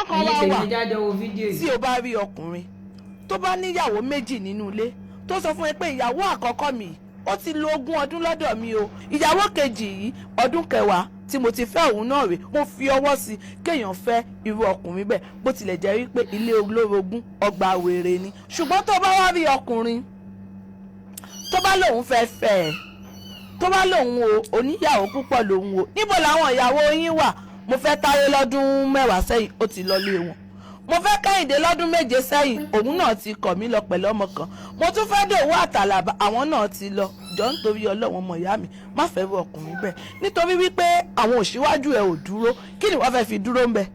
Kan Ẹ̀yin wá tèmi, wà jáde wo fídíò tí yìí. o bá rí ọkùnrin tó bá níyàwó méjì nínú ilé, tó sọ fún ẹ pé ìyàwó àkọ́kọ́ mi, ó ti lo 20 ọdún lọ́dọ̀ mi o, ìyàwó kejì yìí, ọdún 10 tí mo ti fẹ́ òun náà rè, mo fi ọwọ́ sí kéèyàn fẹ́ irú ọkùnrin bẹ́ẹ̀, bó tilẹ̀ jẹ́ wípé ilé olórogún ọgbà wèrè ni. Ṣùgbọ́n tó bá wá rí ọkùnrin tó bá lóun fẹ́ fẹ́ ẹ, tó bá lóun o oníyàwó púpọ̀ lòun o, níbo làwọn ìyàwó yín wà? Mo fẹ́ Táyé lọ́dún 10 sẹ́yìn, ó ti lọ lé wọn. Mo fẹ́ Kẹ́hìndé lọ́dún 7 sẹ́yìn, òun náà ti kọ̀ mí lọ pẹ̀lú ọmọ kan. Mo tún fẹ́ Dòwú àtàlàbà, àwọn náà ti lọ. Jọ, nítorí Ọlọ́run, ọmọ ìyá mi, má fẹ́ rú ọkùnrin bẹ́ẹ̀, nítorí wípé àwọn òṣìwájú ẹ̀ ò dúró. Kí ni wọ́n fẹ́ fi dúró ń bẹ̀?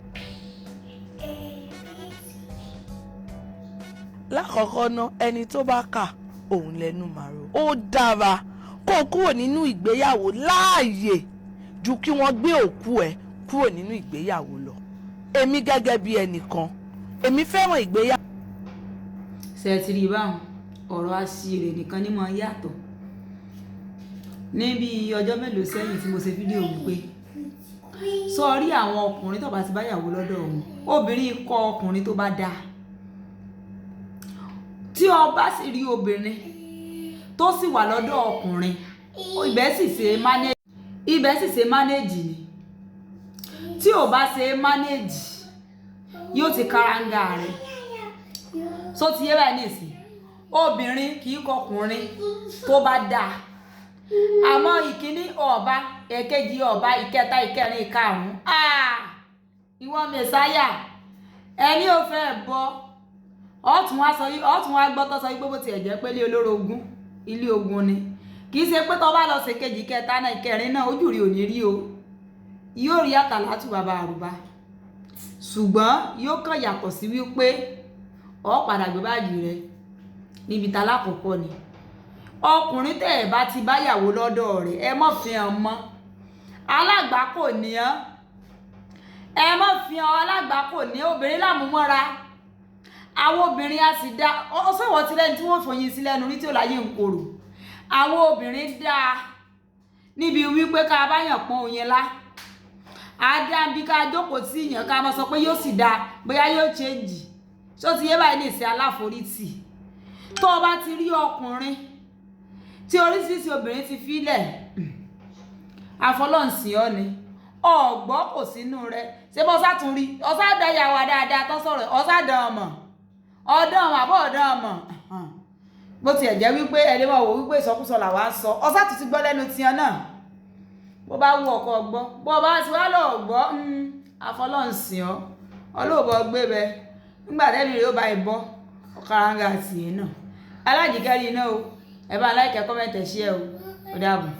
Lákọ̀ọ́kọ́ ná, ẹni tó bá kà òun lẹ́nu màrò. Ó dára kó o kúrò nínú ìgbéyàwó láàyè ju kí wọ́n gbé òkú ẹ̀ kúrò nínú ìgbéyàwó lọ. Èmi gẹ́gẹ́ bí ẹnìkan, èmi fẹ́ràn ìgbéyàwó. Ṣe ti rí báwọn ọ̀rọ̀ àṣìírè nìkan ní mọ̀ yàtọ̀? Níbi ọjọ́ mélòó sẹ́yìn tí mo ṣe fídíò wípé sọ rí àwọn ọkùnrin tó bá ti báyàwó lọ́dọ̀ wọn, obìnrin kọ ọkùnrin tó bá dáa. Tí o bá sì rí obìnrin tó sì wà lọ́dọ̀ ọkùnrin, ibẹ̀ sì ṣe manage, ibẹ̀ sì ṣe manage ni. Tí ò bá ṣe manage, yóò ti karanga rẹ̀. So ti yé báyìí nìsín, obìnrin kì í kọkùnrin tó bá dáa. Àmọ́ ìkíní ọba, èkejì ọba, ìkẹta, ìkẹrin, ìkarùn-ún, ìwọ mẹsáyà ẹni ò fẹ́ bọ́. Ọ̀tún wá sọ, ọ̀tún wá gbọ́ tó sọ pé bó tiẹ̀ jẹ́ pé ilé olórogún, ilé ogun ni, kì í ṣe pé tó bá lọ ṣe kejì, kẹta náà, ìkẹrin náà, ojú rí ò ní rí o, yóò rí àtàlátù bàbá àrùbá. Ṣùgbọ́n yóò kàn yàtọ̀ sí wípé ọ padà gbé báàgì rẹ níbi tá lákòókò ni. Ọkùnrin tẹ́ ẹ̀ bá ti báyàwó lọ́dọ̀ rẹ̀, ẹ mọ̀ fi hàn mọ́ alágbàákò ní ọ́. Ẹ mọ̀ fi hàn alágbàákò ní obìnrin lámúmọ́ra. Àwọn obìnrin á sì dá ọsọ̀wọ́ tí lẹ́ni tí wọ́n fòyín sí lẹ́nu rí tí ó láyé ń korò. Àwọn obìnrin dá níbi wípé ká báyàn pọ́n oyin lá, á dá bí ká jókòó sí ìyàn, ká máa sọ pé yóò sì dáa, bóyá yóò change. Ṣó ti yé báyìí nìsín? Aláforítì, tó o bá ti rí ọkùnrin tí oríṣiríṣi obìnrin ti fílẹ̀, àfọlọ́ǹsìn ọ ni ọ̀gbọ́ kò sínú rẹ. Ṣé bọ́ sátún rí ọ̀sádàyàwó dáadáa tó sọ̀rọ̀, ọ̀sádàn ọmọ ọ̀dàn ọmọ àbọ̀ ọ̀dàn ọmọ, bó tiẹ̀ jẹ́ wípé ẹni máa wò wípé ìsọkúsọ làwa ń sọ, ọ̀sátún ti gbọ́ lẹ́nu tiẹ̀ náà. Bó bá wù ọkọ gbọ́, bó bá ti wá lọ gbọ́, àfọlọ́ǹsìn ọ, ọlọ́ọ̀bọ gbé bẹ nígbà tẹ́lẹ̀ rẹ̀ ó bá ìbọ́ ọ̀karanga tiẹ̀ náà. Alájìkẹ́rì iná o, ẹ bá like, comment, share o. Ó dàbọ̀.